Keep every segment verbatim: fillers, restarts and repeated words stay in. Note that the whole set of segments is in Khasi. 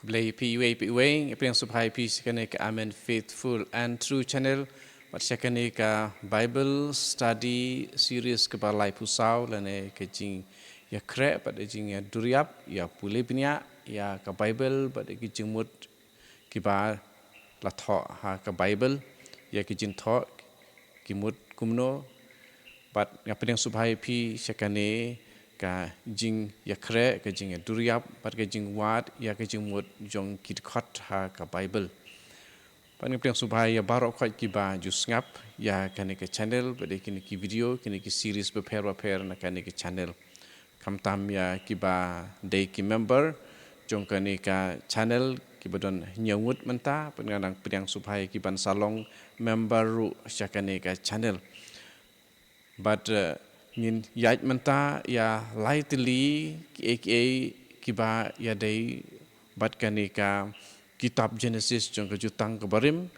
Blei phi iwei pa iwei, nga pdiang sngewbha ïa phi sha kane ka Amen Faithful and True Channel. Bad sha kane ka Bible Study Series kaba laiphew saw, lane ka jingïakhreh bad ka jingïaduriap, ïa pule bniah ïa ka Bible bad ka jingmut kiba la thoh ha ka Bible, ïa ki jingthoh, ki mut kumno. Bad nga pdiang sngewbha ïa phi sha kane ka jingïakhreh, ka jingïaduriap bad ka jingwad ïa ka jingmut jong ki dkhot ha ka Bible. Bad nga pdiang sngewbha ïa baroh khoit kiba ju sngap ïa kane ka channel bad ïa kine ki video, kine ki series bapher bapher na kane ka channel. Khamtam ïa kiba dei ki member jong kane ka channel, kiba don hynñiew ngut mynta, bad nga dang pdiang sngewbha ïa ki ban sa long member ruh sha kane ka channel. Bad, eh, ngin ïaid mynta ïa lai tylli kiei kiei kiba ïadei bad kane ka kitab Genesis jong ka Jutang kaba Rim.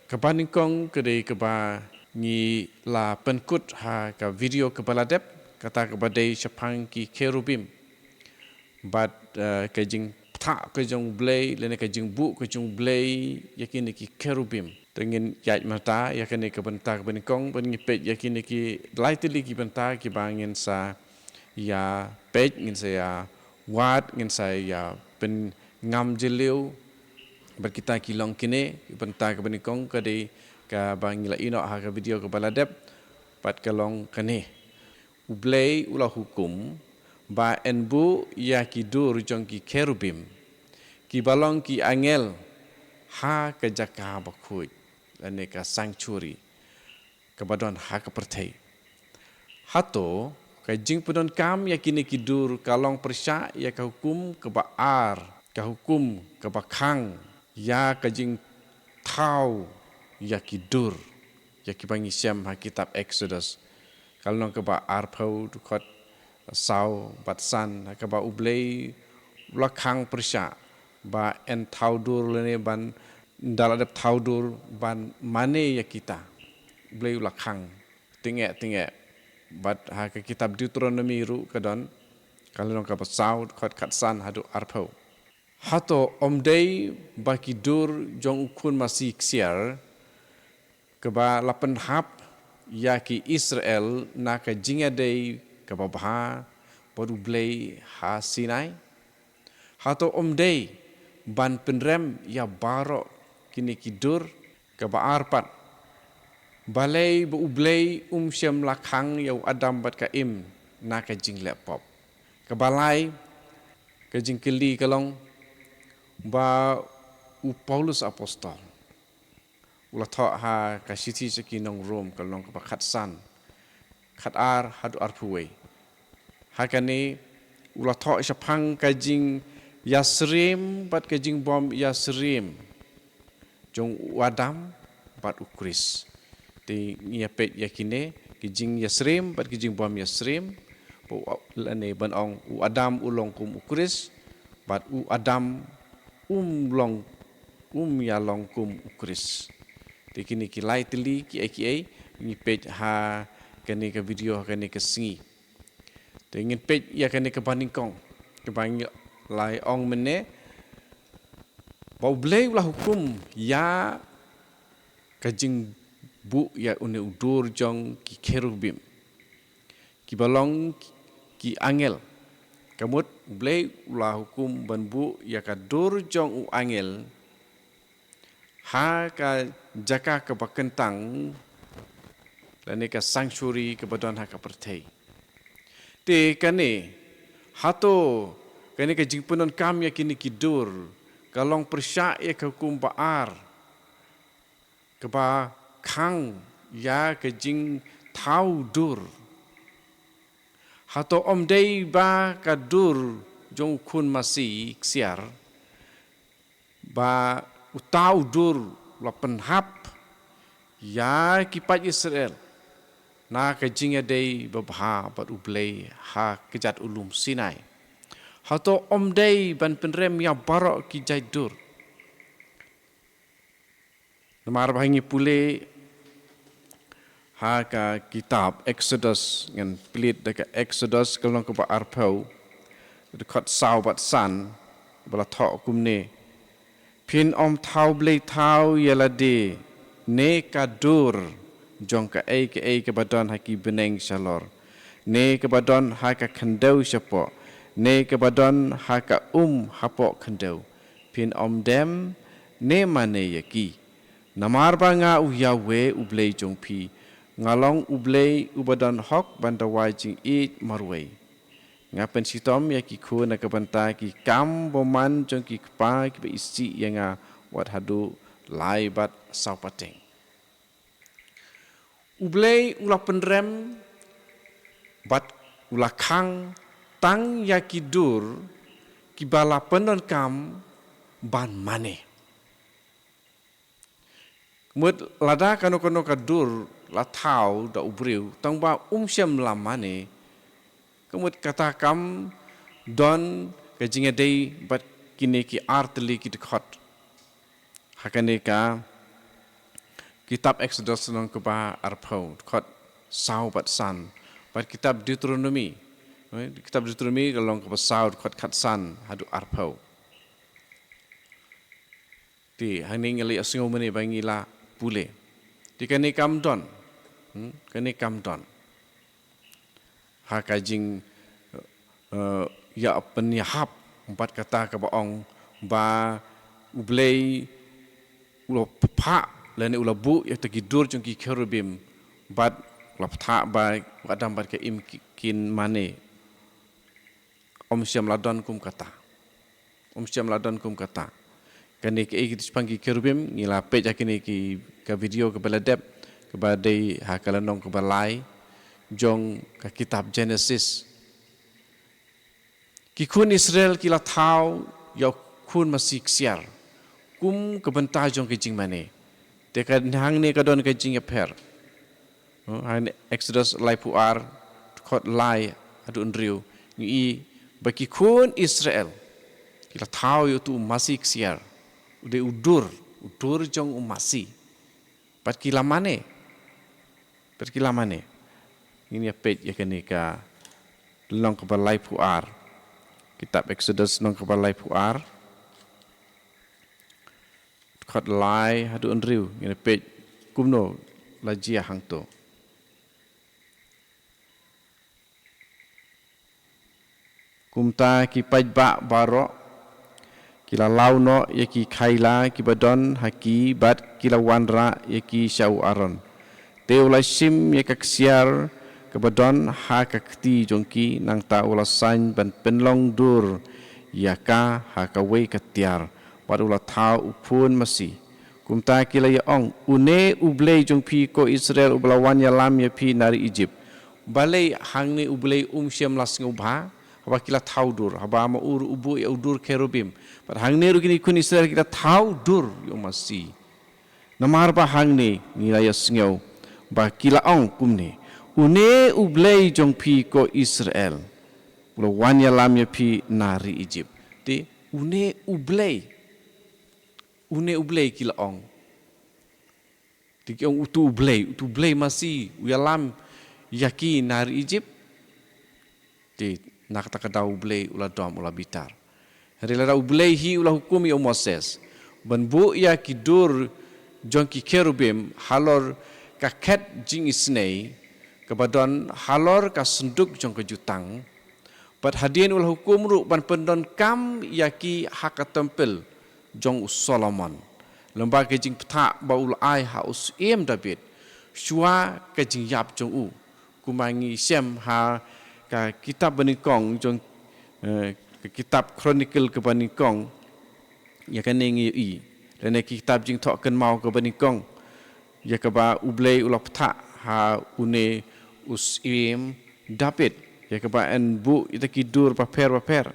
Kaba nyngkong ka dei kaba ngi la pynkut ha ka video kaba la dep, kata kaba dei shaphang ki cherubim. Bad, eh, ka jingthah ka jong U Blei, lane ka jingbuh ka jong U Blei ïa kine ki cherubim. Te ngin ïaid mynta ïa kane ka bynta kaba nyngkong, bad ngin peit ïa kine ki lai tylli ki bynta kiba ngin sa ïa peit, ngin sa ïa wad, ngin sa ïa pynngam jylliew. Bad kita ki long kine, ki bynta kaba nyngkong ka dei kaba ngi la ïoh ha ka video kaba la dep, bad ka long kane. U Blei u la hukum ba yn buh ïa ki dur jong ki cherubim, kiba long ki angel, ha ka jaka bakhuid, lane ka sanctuary, kaba don ha ka pyrthei. Hato ka jingpyndonkam ïa kine ki dur ka long pyrshah ïa ka hukum kaba ar, ka hukum kaba khang ïa ka jingthaw ïa ki dur, ïa kiba ngi shem ha kitab Exodus, ka lynnong kaba arphew, dkhot saw bad san, ha kaba U Blei u la khang pyrshah ba yn thaw dur, lane ban da la dep thaw dur ban mane ïa kita. U Blei u la khang tyngeh tyngeh. Bad ha ka kitab Deuteronomy ruh ka don, ka lynnong kaba saw, dkhot khatsan haduh arphew. Hato ym dei ba ki dur jong u khun masi ksiar, kaba la pynhap ïa ki Israel na ka jingïadei kaba bha bad U Blei ha Sinai? Hato ym dei ban pynrem ïa baroh kine ki dur? Kaba ar pat, balei ba U Blei um shym la khang ïa u Adam bad ka Im na ka jingleh pop? Kaba lai, ka jingkylli ka long ba u Paulus Apostol u la thoh ha ka shithi sha ki nong Rom, ka lynnong kaba khatsan, khatar haduh arphew wei. Ha kane u la thoh shaphang ka jingïasyriem bad ka jingbym ïasyriem jong u Adam bad u Khrist. Te ngi ïa peit ïa kine, ki jingïasyriem bad ki jingbym ïasyriem, ba u, lane ban ong u Adam u long kum u Khrist, bad u Adam um long, um ïa long kum u Khrist. Te kine ki lai tylli kiei kiei ngi peit ha kane ka video, ha kane ka sngi. Te ngin peit ïa kane kaba nyngkong, kaba ngi la ong mynne, ba U Blei u la hukum ïa ka jingbuh ïa une u dur jong ki cherubim, kiba long ki angel. Ka mut U Blei u la hukum ban buh ïa ka dur jong u angel ha ka jaka kaba kyntang, lane ka sanctuary kaba don ha ka pyrthei. Te kane, hato kane ka jingpyndonkam ïa kine ki dur ka long pyrshah ïa ka hukum ba ar, kaba khang ïa ka jingthaw dur? Hato ym dei ba ka dur jong u khun masi ksiar, ba uta u dur u la pynhap ïa ki paid Israel na ka jingïadei babha bad U Blei ha kjat u lum Sinai? Hato ym dei ban pynrem ïa baroh ki jait dur? Namar ba ngi pule ha ka kitab Exodus, ngan plie da ka Exodus ka lynnong kaba arphew, dkhot saw bad san, ba la thoh kumne: Phin ym thaw blei thaw ïa lade, ne ka dur jong kaei kaei kaba don ha ki bneng shalor, ne kaba don ha ka khyndew shapoh, ne kaba don ha ka um hapoh khyndew. Phin ym dem ne mane ïa ki. Namar ba nga u Yahweh u Blei jong phi, nga long u Blei uba don hok ban dawa jingïeit marwei. Nga pynshitom ïa ki khun na ka bynta ki kam bymman jong ki kpa kiba isih ïa nga wat haduh lai bad saw pateng. U Blei u la pynrem bad u la khang tang ïa ki dur kiba la pyndonkam ban mane. Ka mut lada kano kano ka dur la thaw da u briew tang ba um shym la mane, ka mut kata kam don ka jingïadei bad kine ki artylli ki dkhot. Ha kane ka kitab Exodus lynnong kaba arphew, dkhot saw bad san, bad kitab Deuteronomi, eh, kitab Deuteronomi ka lynnong kaba saw, dkhot khatsan haduh arphew. Te hangne ngi la ïohsngew mynne ba ngi la pule. Te kane kam don. Hmm? Kane kam don ha ka jing, eh, ïa pynïahap bad kata kaba ong ba u Blei u la phah lane u la buh ïa kita ki dur jong ki cherubim bad u la phah ba u Adam bad ka Im ki, kin mane. Ym shym la don kum kata. Ym shym la don kum kata. Kane kaei ki shaphang ki cherubim, ngi la peit ha kine ki ka video kaba la dep, kaba dei ha ka lynnong kaba lai jong ka kitab Genesis. Ki khun Israel ki la thaw ïa u khun masi ksiar kum ka bynta jong ka jingmane. Te ka hangne ka don ka jingïapher. Hmm, hangne Exodus laiphew ar, dkhot lai haduh hynriew, ngi i ba ki khun Israel ki la thaw ïa utu u masi ksiar, u dei u dur, u dur jong u masi. Bad ki la mane. Bad ki la mane. Ngin ïa peit ïa kane ka lynnong kaba laiphew ar. Kitab Exodus lynnong kaba laiphew ar, dkhot lai haduh hynriew, ngin ïa peit kumno la jia hangto. Kumta ki paidbah baroh ki la law noh ïa ki khaïla kiba don ha ki bad ki la wanrah ïa ki sha u Aaron. Te u la shim ïa ka ksiar kaba don ha ka kti jong ki, nangta u la saiñ ban pynlong dur ïa ka ha kawei ka tiar, bad u la thaw u khun masi. Kumta ki la ïa ong, "Une U Blei jong phi ko Israel, uba la wan ïalam ïa phi na ri Ijipt." Balei hangne U Blei um shym la sngewbha haba ki la thaw dur, haba ma u ruh u buh ïa u dur cherubim? Bad hangne ruh kine ki khun Israel ki la thaw dur ïa u masi. Namar ba hangne ngi la ïa sngew ba ki la ong kumne, "Une U Blei jong phi ko Israel, u la wan ïalam ïa phi na ri Ijipt." Te une U Blei, une U Blei ki la ong. Te ki ong utu U Blei, utu U Blei masi u ïalam ïa ki na ri Ijipt. Te na kata ka daw U Blei u la dom, u la bitar. Hynrei lada U Blei hi u la hukum ïa u Moses ban buh ïa ki dur jong ki cherubim halor ka khet jingisynei kaba don halor ka synduk jong ka jutang, bad hadien u la hukum ruh ban pyndonkam ïa ki ha ka templ jong u Solomon, lyngba ka jingpyntha ba u la ai ha u syiem David shuwa ka jingïap jong u. Kumba ngi shem ha ka kitab banyngkong jong, eh, ka kitab Chronicle kaba nyngkong, ïa kane ngi ïohi. Lane ka kitab Jingthoh Kynmaw kaba nyngkong, ïa kaba U Blei u la pynthah ha une u syiem David, ïa kaba yn buh ïa kita ki dur bapher bapher.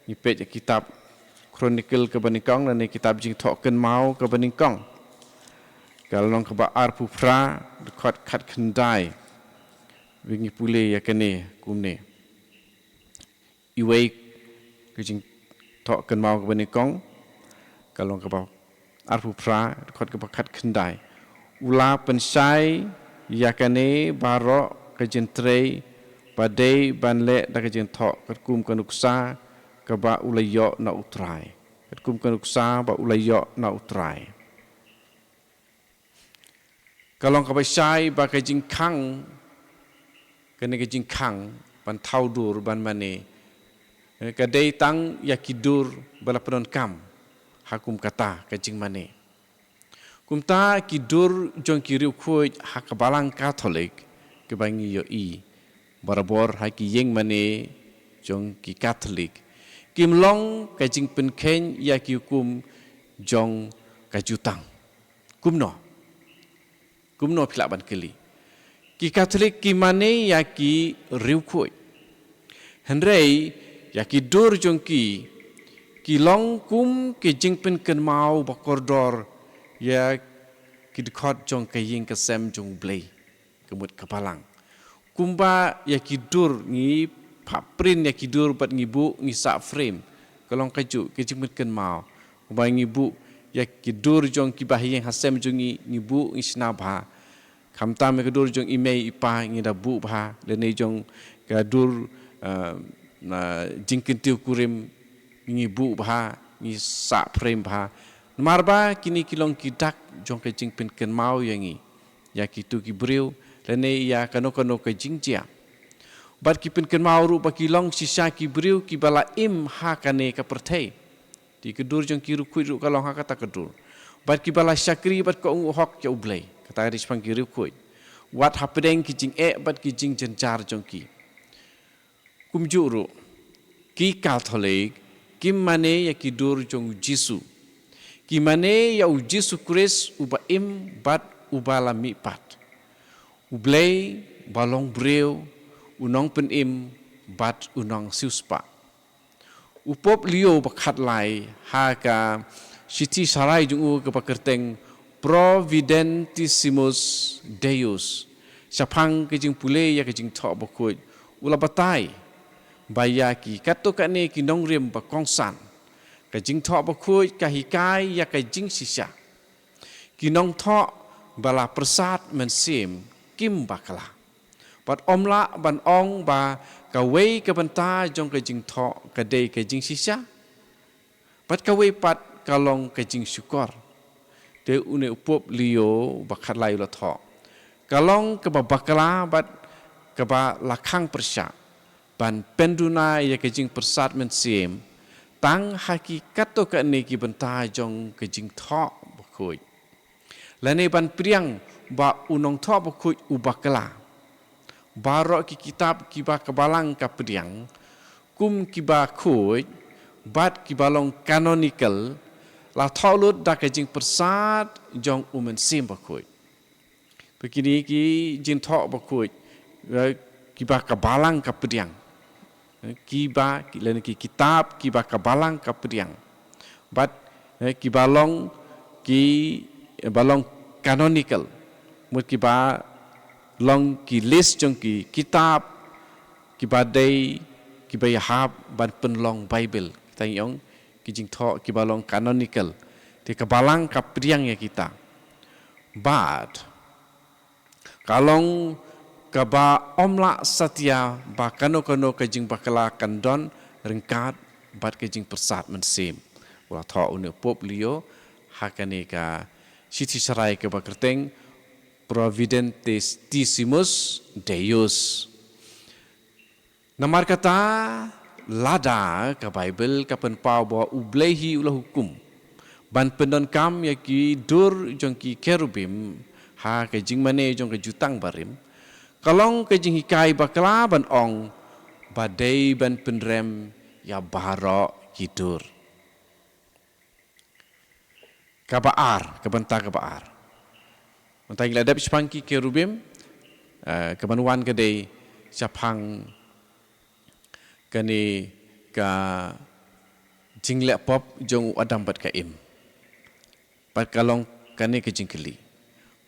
Ngi peit ïa kitab Chronicle kaba nyngkong lane kitab Jingthoh Kynmaw kaba nyngkong, ka lynnong kaba arphew phra, dkhot khatkhyndai. Wi ngi pule ïa kane kumne. Iwei ka Jingthoh Kynmaw kaba nyngkong, ka lynnong kaba arphew phra, dkhot kaba khatkhyndai. U la pynshai ïa kane baroh ka jingtrei ba dei ban leh da ka jingthoh katkum ka nuksa kaba u la ïoh na U Trai. Ka kum ka nuksa ba u la ïoh na U Trai. Ka long kaba shai ba ka jingkhang, kane ka jingkhang ban thaw dur ban mane, eh, ka dei tang ïa ki dur ba la pyndonkam ha kum kata ka jingmane. Kumta ki dur jong ki riewkhuid ha ka Balang Katholik kiba ngi ïohi barabor ha ki ïing mane jong ki Katholik kim long ka jingpynkheiñ ïa ki hukum jong ka jutang. Kumno? Kumno phi lah ban kylli? Ki Katholik ki mane ïa ki riewkhuid. Hynrei ïa ki dur jong ki, ki long kum ki jingpynkynmaw ba kordor ïa ki dkhot jong ka ïing ka sem jong U Blei, ka mut ka balang. Kumba ïa ki dur ngi phah print ïa ki dur bad ngi buh ngi sah frame. Ka long kajuh ka jingpynkynmaw. Kumba ngi buh ïa ki dur jong kiba ha ïing ha sem jong ngi, ngi buh ngi shna bha. Khamtam ïa ka dur jong i mei i pa ngi da buh bha, lane jong ka dur, eh, na jingkyntiew kurim ngi buh bha, ngi sah frame bha. Namar ba kine ki long ki dak jong ka jingpynkynmaw ïa ngi ïa kitu ki briew lane ïa kano kano ka jingjia. Bad ki pynkynmaw ruh ba ki long shisha ki briew kiba la im ha kane ka pyrthei. Te ka dur jong ki riewkhuid ruh ka long ha kata ka dur. Bad kiba la shakri bad kohnguh hok ïa U Blei, kata ka dei shaphang ki riewkhuid. Wat hapdeng ki jingeh bad ki jingjynjar jong ki. Kumjuh ruh, ki Katholik kim mane ïa ki dur jong U Jisu. Ki mane ïa U Jisu Khrist uba im bad uba la mihpat, U Blei ba long briew, U Nongpynim bad U Nongsiewspah. U Pope Leo ba khatlai ha ka shithi sharai jong u kaba kyrteng Providentissimus Deus, shaphang ka jingpule ïa ka Jingthoh Bakhuid, u la batai ba ïa ki katto katne ki nongrim ba kongsan, ka Jingthoh Bakhuid ka hikai ïa ka jingshisha. Ki nongthoh ba la pyrsad mynsiem kim bakla. Bad ym lah ban ong ba kawei ka bynta jong ka jingthoh ka dei ka jingshisha, bad kawei pat ka long ka jingshukor. Te une u Pope Leo ba khatlai u la thoh, ka long kaba bakla bad kaba la khang pyrshah ban pynduna ïa ka jingpyrsad mynsiem tang ha ki katto katne ki bynta jong ka Jingthoh Bakhuid, lane ban pdiang ba u nongthoh bakhuid u bakla. Baroh ki kitab kiba ka Balang ka pdiang kum kiba khuid bad kiba long canonical la thoh lut da ka jingpyrsad jong U Mynsiem Bakhuid. Ba kine ki Jingthoh Bakhuid, eh, kiba ka Balang ka pdiang, eh, kiba ki, lane ki kitab kiba ka Balang ka pdiang, bad, eh, kiba long ki, eh, ba long canonical, mut kiba long ki list jong ki kitab kiba dei, kiba ïahap ban pynlong Baibl. Kita ngi ong ki jingthoh kiba long canonical. Te ka Balang ka pdiang ïa kita. Bad ka long kaba ym lah satia ba kano kano ka jingbakla kan don ryngkat bad ka jingpyrsad mynsiem. U la thoh une u Pope Leo ha kane ka shithi sharai kaba kyrteng Providentissimus Deus. Namar kata, lada ka Baibl ka pynpaw ba U Blei hi u la hukum ban pyndonkam ïa ki dur jong ki kerubim ha ka jingmane jong ka jutang barim, ka long ka jinghikai bakla ban ong ba dei ban pynrem ïa baroh ki dur. Kaba ar, ka bynta kaba ar. Mynta ngi la dep shaphang ki kerubim, eh, ka ban wan ka dei shaphang kane ka jingleh pop jong u Adam bad ka Im. Bad ka long kane ka jingkylli.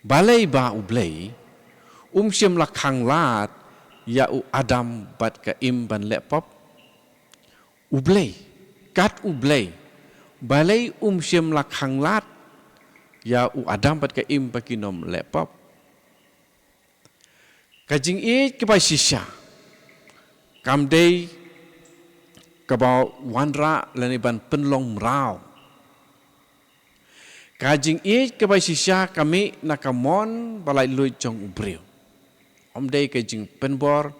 Balei ba U Blei um shym la khanglad ïa u Adam bad ka Im ban leh pop? U Blei, kat U Blei, balei um shym la khanglad ïa u Adam bad ka Im ba kin ym leh pop? Ka jingïeit kaba shisha kam dei kaba wanrah lane ban pynlong mraw Ka jingïeit kaba shisha ka mih na ka mon ba laitluid jong u briew. Ym dei ka jingpynbor,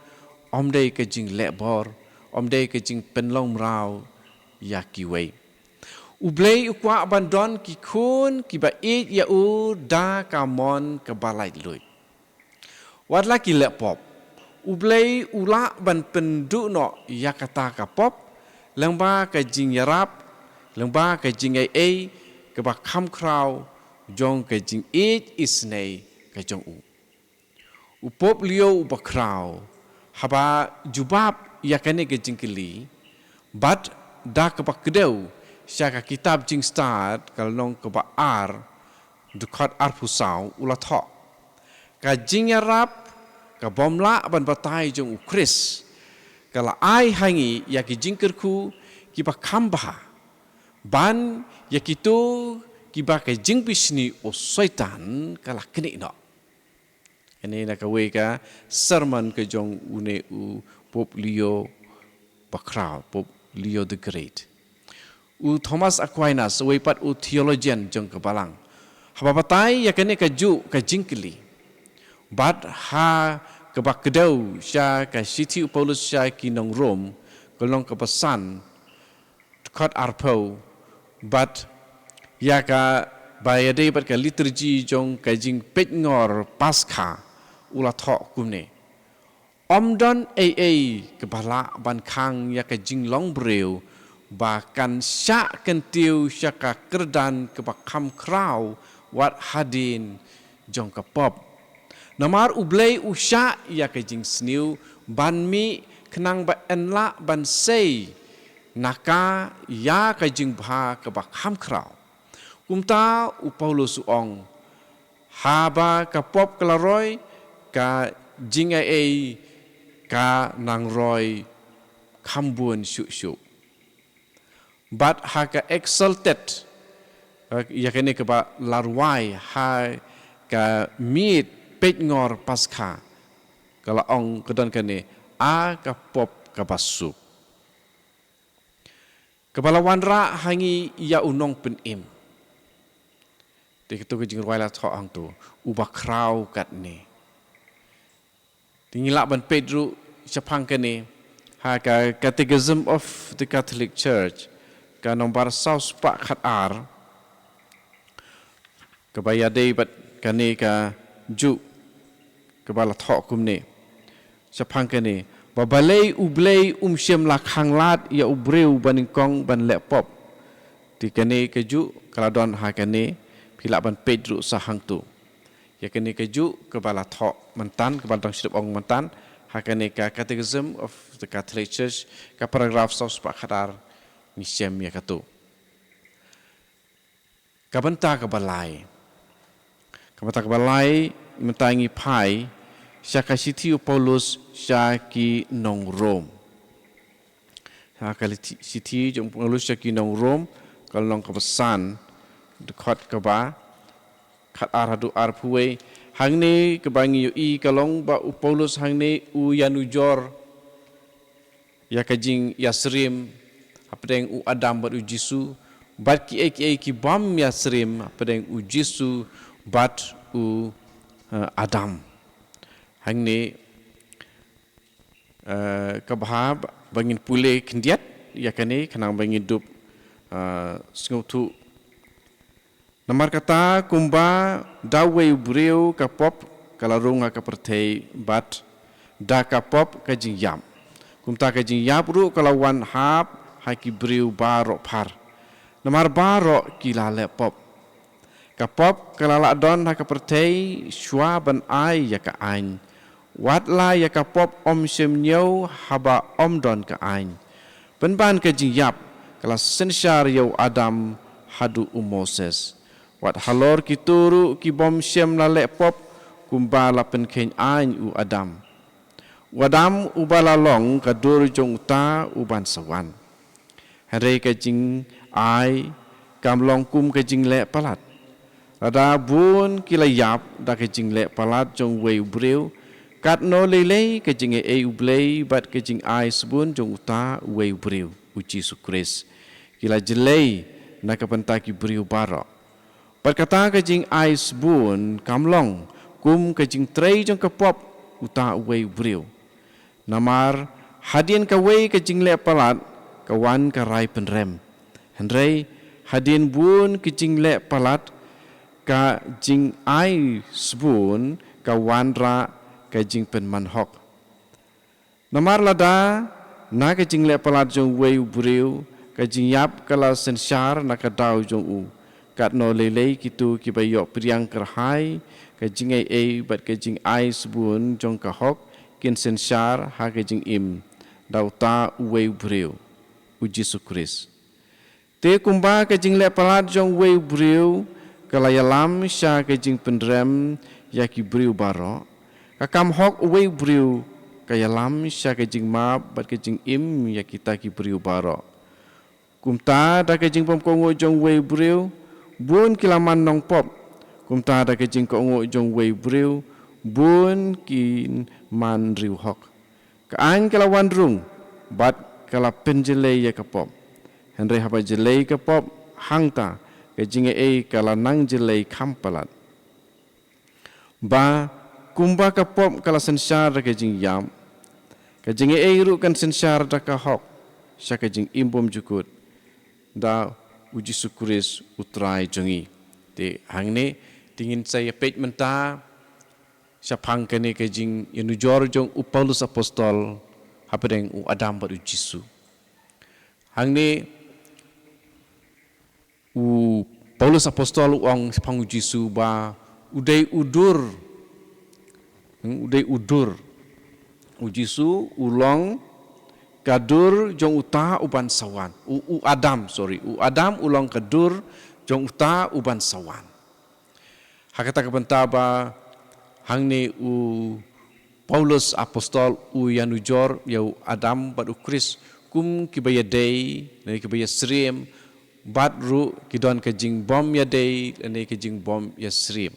ym dei ka jinglehbor, ym dei ka jingpynlong mraw ïa kiwei. U Blei u kwah ban don ki khun kiba ïeit ïa u da ka mon kaba laitluid. Wat la ki leh pop, U Blei u lah ban pynduh noh ïa kata ka pop lyngba ka jingïarap, lyngba ka jingaiei kaba kham khraw jong ka jingïeit isynei ka jong u. U Pope Leo uba Khraw haba jubab ïa kane ka jingkylli, bad da kaba kdew sha ka kitab Jingstad ka lynnong kaba ar, dkhot arphew saw, u la thoh: Ka jingïarap ka bym lah ban batai jong u Khrist ka la ai ha ngi ïa ki jingkyrkhu kiba kham bha, ban ïa kito kiba ka jingbishni u Soitan ka la knieh noh. Kane na kawei ka sermon ka jong une u Pope Leo ba Khraw, Pope Leo the Great. U Thomas Aquinas, uwei pat u theologian jong ka Balang, haba batai ïa kane kajuh ka jingkylli, bad ha kaba kdew sha ka shithi u Paulus sha ki nong Rom, ka lynnong kaba san, dkhot arphew, bad ïa kaba ïadei bad ka liturgi jong ka jingpeitngor Paskha, u la thoh kumne: Ym don ei ei kaba lah ban khang ïa ka jinglong briew ba kan shah kyntiew sha ka kyrdan kaba kham khraw wat hadien jong ka pop. Namar U Blei u shah ïa ka jingsniew ban mih khnang ba yn lah ban sei na ka ïa ka jingbha kaba kham khraw. Kumta u Paulus u ong, haba ka pop ka la roi, ka jingaiei ka nang roi kham bun shuh shuh. Bad ha ka exalted, eh, ïa kane kaba la rwai ha ka miet peitngor Paskha, ka la ong, ka don kane: A ka pop kaba suk, kaba la wanrah ha ngi ïa u nongpynim. Te kato ka jingrwai la thoh hangto, uba khraw katne. Te ngi lah ban peit ruh shaphang kane ha ka Catechism of the Catholic Church, ka nombar saw spah khat ar, kaba ïadei bad kane kajuh, kaba la thoh kumne shaphang kane: Ba balei U Blei um shym la khanglad ïa u briew banyngkong ban leh pop. Te kane kajuh ka la don ha kane, phi lah ban peit ruh sa hangto. Ïa kane kajuh kaba la thoh mynta, kaba dang shu dep ong mynta, ha kane ka Catechism of the Catholic Church, ka paragraph saw spah khat ar, ngi shem ïa kato. Ka bynta kaba lai. Ka bynta kaba lai, mynta ngi phai sha ka shithi u Paulus sha ki nong Rom. Ha ka lithi-, shithi jong u Paulus sha ki nong Rom, ka lynnong kaba san, dkhot kaba khat ar haduh arphew wei. Hangne kaba ngi ïohi ka long ba u Paulus hangne u ïanujor ïa ka jingïasyriem hapdeng u Adam bad u Jisu, bad kiei kiei ki bym ïasyriem hapdeng u Jisu bad u, eh, Adam. Hangne, eh, ka bha ba ngin pule khyndiat ïa kane khnang ba ngin dup, eh, sngewthuh. Namar kata, kumba da uwei u briew ka pop ka la rung ha ka pyrthei, bad da ka pop ka jingïap, kumta ka jingïap ruh ka la wan hap ha ki briew baroh phar, namar baroh ki la leh pop. Ka pop ka la lah don ha ka pyrthei shuwa ban ai ïa ka aiñ. Wat la ïa ka pop ym shym ñiew haba ym don ka aiñ. Pynban ka jingïap ka la synshar ïa u Adam haduh u Moses. Wat halor kito ruh ki bym shym la leh pop, kumba la pynkheiñ aiñ u Adam. U Adam uba la long ka dur jong uta uban sa wan. Hynrei ka jingai kam long kum ka jingleh palat. Lada bun ki la ïap da ka jingleh palat jong uwei u briew, katno lei lei ka jingaiei U Blei bad ka jingai sbun jong uta uwei u briew, u Jisu Khrist, ki la jlei na ka bynta ki briew baroh. Bad kata ka jingai sbun kam long kum ka jingtrei jong ka pop uta uwei u briew. Namar hadien kawei ka jingleh palat ka wan ka rai pynrem. Hynrei hadien bun ka jingleh palat ka jingai sbun ka wanrah ka jingpynman hok. Namar lada na ka jingleh palat jong uwei u briew ka jingïap ka la synshar na ka daw jong u, katno lei lei kito kiba ïoh pdiang kyrhai ka jingaiei bad ka jingai sbun jong ka hok kin synshar ha ka jingim da uta uwei u briew, U Jisu Khrist. Te kumba ka jingleh palat jong uwei u briew ka la ïalam sha ka jingpynrem ïa ki briew baroh, ka kam hok uwei u briew ka ïalam sha ka jingmap bad ka jingim ïa kita ki briew baroh. Kumta da ka jingbymkohnguh jong uwei u briew bun ki la man nongpop. Kumta da ka jingkohnguh jong uwei u briew bun kin man riewhok. Ka aiñ ka la wan rung bad ka la pynjyllei ïa ka pop. Hynrei haba jyllei ka pop, hangta ka jingaiei ka la nang jyllei kham palat. Ba kumba ka pop ka la synshar da ka jingïap, ka jingaiei ruh kan synshar da ka hok sha ka jingim bymjukut da U Jisu Khrist U Trai jong ngi. Te hangne te ngin sa ïa peit mynta shaphang kane ka jingïanujor jong u Paulus Apostol hapdeng u Adam bad U Jisu. Hangne u Paulus Apostol u ong shaphang U Jisu ba u dei u dur. Hmm, u dei u dur. U Jisu u long ka dur jong uta uban sa wan. U, u Adam, sorry. U Adam u long ka dur jong uta uban sa wan. Ha kata ka bynta ba hangne u Paulus Apostol u ïanujor ïa u Adam bad U Khrist kum kiba ïadei ne kiba ïasyriem, bad ruh ki don ka jingbym ïadei ne ka jingbym ïasyriem.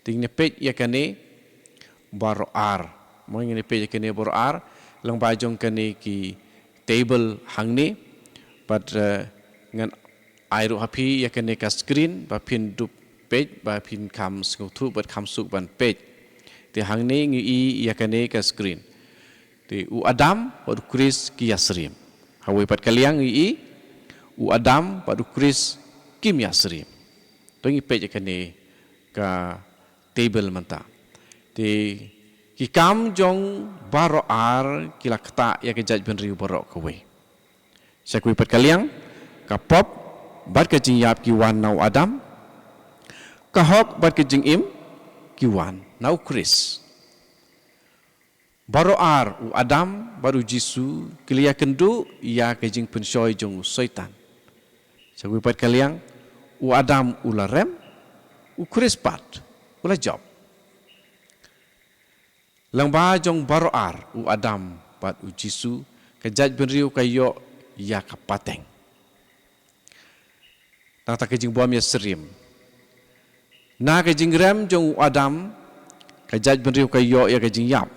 Te ngin ïa peit ïa kane baroh ar. Mo, ngin ïa peit ïa kane baroh ar lyngba jong kane ki table hangne. Bad, eh, ngan ai ruh ha phi ïa kane ka screen ba phin dup peit, ba phin kham sngewthuh bad kham suk ban peit. Te hangne ngi i ïa kane ka screen. Te u Adam bad U Khrist ki ïasyriem. Hawei pat ka liang ngi i u Adam bad U Khrist kim ïasyriem. To ngi peit ïa kane ka table mynta. Te ki kam jong baroh ar ki la ktah ïa ka jaitbynriew baroh kawei. Sha kawei pat ka liang, ka pop bad ka jingïap ki wan na u Adam, ka hok bad ka jingim ki wan na U Khrist. Baroh ar u Adam bad U Jisu ki la ïakynduh ïa ka jingpynshoi jong u Soitan. Sha kawei pat ka liang, u Adam u la rem, U Khrist pat u la jop. Lyngba jong baroh ar u Adam bad U Jisu, ka jaitbynriew ka ïoh ïa ka pateng. Nangta ka jingbym ïasyriem. Na ka jingrem jong u Adam, ka jaitbynriew ka ïoh ïa ka jingïap.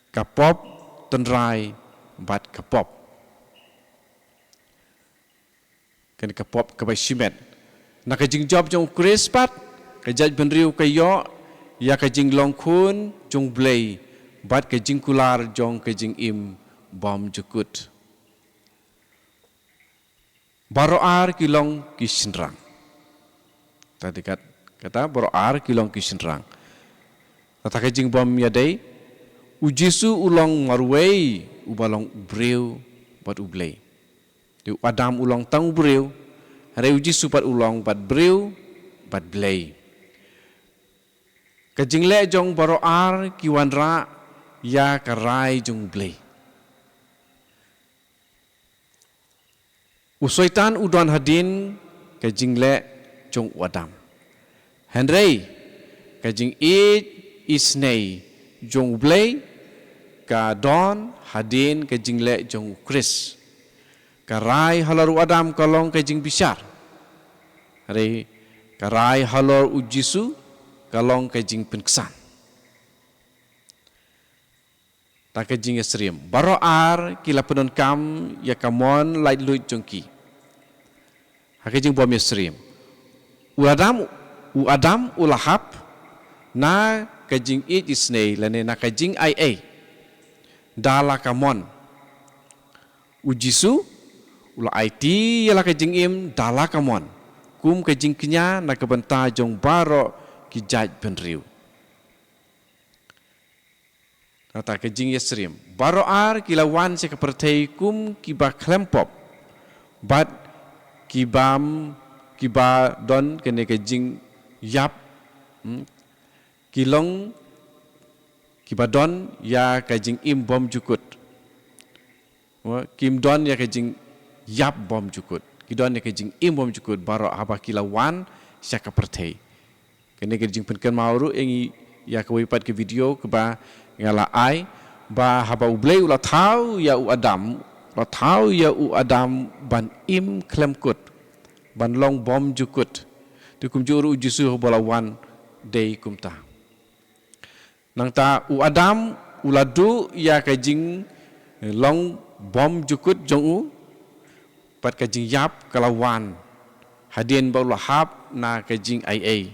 Ka pop tynrai bad ka pop. Kane ka pop kaba shimet. Na ka jingjop jong U Khrist pat, ka jaitbynriew ka ïoh ïa ka jinglong khun jong U Blei bad ka jingkular jong ka jingim bymjukut. Baroh ar ki long ki shynrang. Te kat, kata baroh ar ki long ki shynrang. Kata ka jingbym ïadei, U Jisu u long marwei uba long u briew bad U Blei. Te u Adam u long tang u briew, hynrei U Jisu pat u long bad briew bad Blei. Ka jingleh jong baroh ar ki wanrah ïa ka rai jong U Blei. U Soitan u don hadien ka jingleh jong u Adam. Hynrei ka jingïeit isynei jong U Blei ka don hadien ka jingleh jong U Khrist. Ka rai halor u Adam ka long ka jingbishar. Hynrei ka rai halor U Jisu ka long ka jingpynksan. Ta ka jingïasyriem. Baroh ar ki la pyndonkam ïa ka mon laitluid jong ki. Ha ka jingbym ïasyriem. U Adam, u Adam u la hap na ka jingïeit isynei lane na ka jingaiei da la ka mon. U Jisu u la aiti ïa la ka jingim da la ka mon kum ka jingkñia na ka bynta jong baroh ki jaitbynriew. Nangta ka jingïasyriem. Baroh ar ki la wan sha ka pyrthei kum kiba khlem pop bad kiba, kiba don kane ka jingïap, hmm, ki long kiba don ïa ka jingim bymjukut. Wa, kim don ïa ka jingïap bymjukut. Ki don ïa ka jingim bymjukut baroh haba ki la wan sha ka pyrthei. Kane ka jingpynkynmaw ruh ïa ngi ïa kawei pat ka video kaba nga la ai, ba haba U Blei u la thaw ïa u Adam, u la thaw ïa u Adam ban im khlem kut, ban long bymjukut. Te kumjuh ruh U Jisu haba la wan dei kumta. Nangta u Adam u la duh ïa ka jinglong bymjukut jong u, bad ka jingïap ka la wan hadien ba u la hap na ka jingaiei.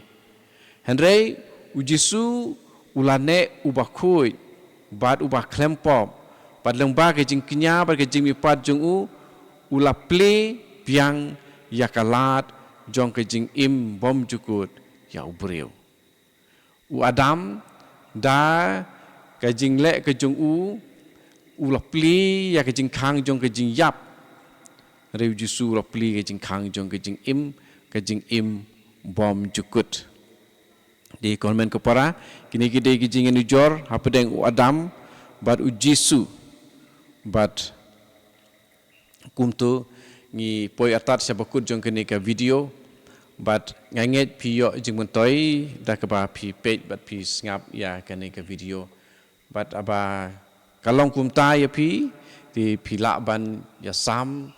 Hynrei U Jisu u la neh uba khuid bad uba khlem pop, bad lyngba ka jingkñia bad ka jingmihpat jong u, u la plie biang ïa ka lad jong ka jingim bymjukut ïa u briew. U Adam, da ka jingleh ka jong u, u la plie ïa ka jingkhang jong ka jingïap. Hynrei U Jisu u la plie ka jingkhang jong ka jingim, ka jingim bymjukut. Dei ko hynmen ko para, kine ki dei ki jingïanujor hapdeng u Adam bad U Jisu. Bad kumto ngi poi artat sha bakut jong kane ka video. Bad nga ngeit phi ïoh jingmyntoi da kaba phi peit bad phi sngap ïa kane ka video. Bad haba ka long kumta ïa phi, te phi lah ban ïasam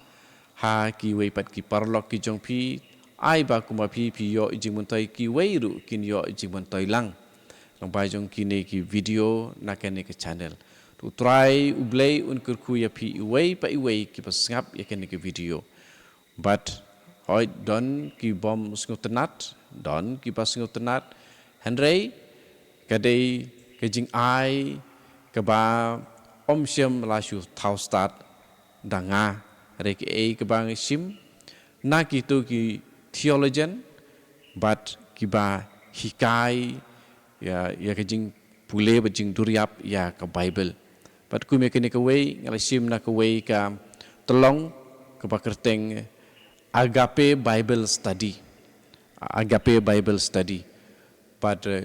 ha kiwei pat ki paralok ki jong phi, ai ba kumba phi phi ïoh jingmyntoi, kiwei ruh kin ïoh jingmyntoi lang lyngba jong kine ki video na kane ka channel. To U Trai U Blei un kyrkhu ïa phi iwei pa iwei kiba sngap ïa kane ka video. Bad hooid don ki bym sngewtynnat, don kiba sngewtynnat, hynrei ka dei ka jingai kaba ym shym la shu thaw stad da nga, hynrei kaei kaba nga shim na kito ki theologian bad kiba hikai ïa, ïa ka jingpule bad jingduriap ïa ka Baibl. Bad kum ïa kane kawei, nga la shim na kawei ka tyllong kaba kyrteng Agape Bible Study. Agape Bible Study. Bad, eh,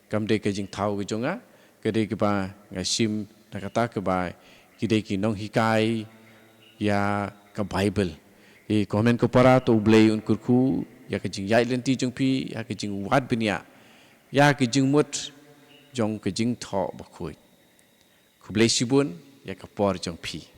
kam dei ka jingthaw ka jong nga, ka dei kaba nga shim na kata kaba ki dei ki nonghikai ïa ka Baibl. Te ko hynmen ko para, to U Blei un kyrkhu ïa ka jingïaid lynti jong phi, ïa ka jingwad bniah, ïa ka jingmut jong ka jingthoh bakhuid. Khublei shibun ïa ka por jong phi.